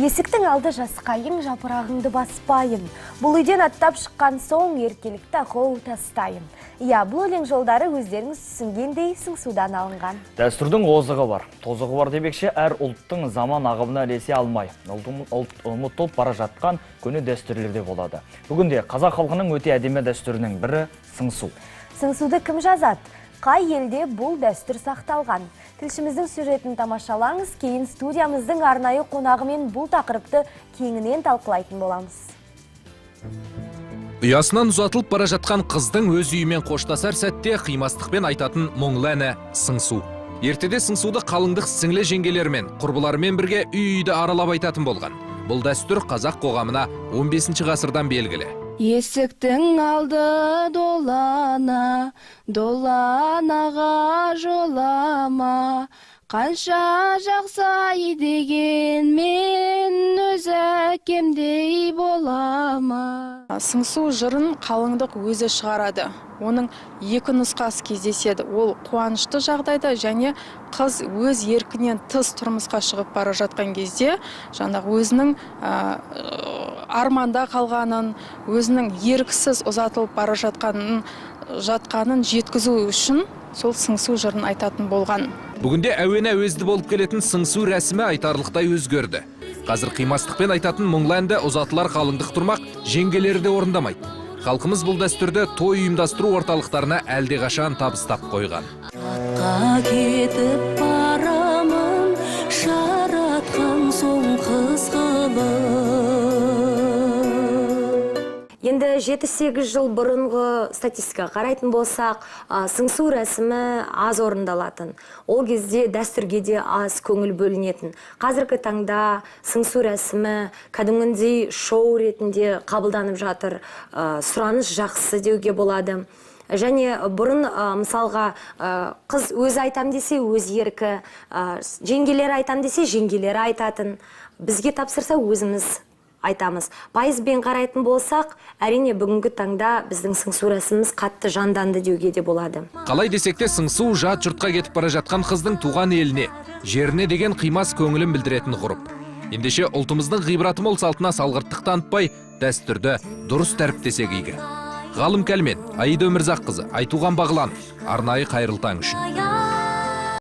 Есіктің алды жасқайың, жапырағыңды баспайын. Бұл үйден аттап шыққан соң еркелікті ақау тастайын. Иә, бұл өлең жолдары өздеріңіз түсінгендей сыңсудан алынған. Дәстүрдің озығы бар, тозығы бар демекші, әр ұлттың заман ағымына ілесе алмай, ұмытылып бара жатқан көне дәстүрлер де болады. Бүгінде қазақ халқының өте әдемі дәстүрінің бірі сыңсу. Сыңсуды кім жазады? Қай елде бұл дәстүр сақталған? Тілшіміздің сюжетін тамашалаңыз, кейін студиямыздың арнайы қонағымен бұл тақырыпты кеңінен талқылайтын боламыз. Ұясынан ұзатылып бара жатқан қыздың өз үйімен қоштасар сәтте қимастықпен айтатын мұңлы әні сыңсу. Ертеде сыңсуды қалыңдық сіңлі жеңгелерімен, құрбыларымен бірге үй-үйді аралап айтатын болған. Бұл дәстүр қазақ қоғамына 15 ғасырдан белгілі. Есіктің алды долана, доланаға жолама, қанша жақсы дегенмен өз әкемдей болама. Сыңсу жырын қалыңдық өзі шығарады. Оның екі нұсқасы кездеседі. Ол қуанышты жағдайда және қыз өз еркінен тыс тұрмысқа шығып бара жатқан кезде, жаңағы өзінің арманда қалғанын, өзінің еріксіз ұзатылып бара жатқанын жеткізу үшін сол сыңсу жырын айтатын болған. Бүгінде әуені әуезді болып келетін сыңсу рәсімі айтарлықтай өзгерді. Қазір қимастықпен айтатын мұңлы әнді ұзатылар қалыңдық тұрмақ жеңгелері де орындамайды. Халқымыз бұл дәстүрді той ұйымдастыру орталықтарына әлдеқашан табыстап қойған. Жатқа кетіп барамын, жаратқан соң қыз қылып. Енді 7-8 жыл бұрынғы статистикаға қарайтын болсақ, сыңсу рәсімі аз орындалатын. Ол кезде дәстүрге де аз көңіл бөлінетін. Қазіргі таңда сыңсу рәсімі кәдімгідей шоу ретінде қабылданып жатыр. Сұраныс жақсы деуге болады. Және бұрын мысалға қыз өзі айтам десе өз еркі, жеңгелері айтам десе жеңгелері айтатын. Бізге тапсырса өзіміз айтамыз. Пайызбен қарайтын болсақ, әрине бүгінгі таңда біздің сыңсу рәсіміміз қатты жанданды деуге де болады. Қалай десек те сыңсу жат жұртқа кетіп бара жатқан қыздың туған еліне, жеріне деген қимас көңілін білдіретін ғұрып. Ендеше ұлтымыздың ғибраты мол салтына салғырттық танытпай, дәстүрді дұрыс дәріптесек игі. Ғалым Кәлмен, Аида Өмірзаққызы, Айтуған Бағланов, арнайы Қайырлы таң үшін.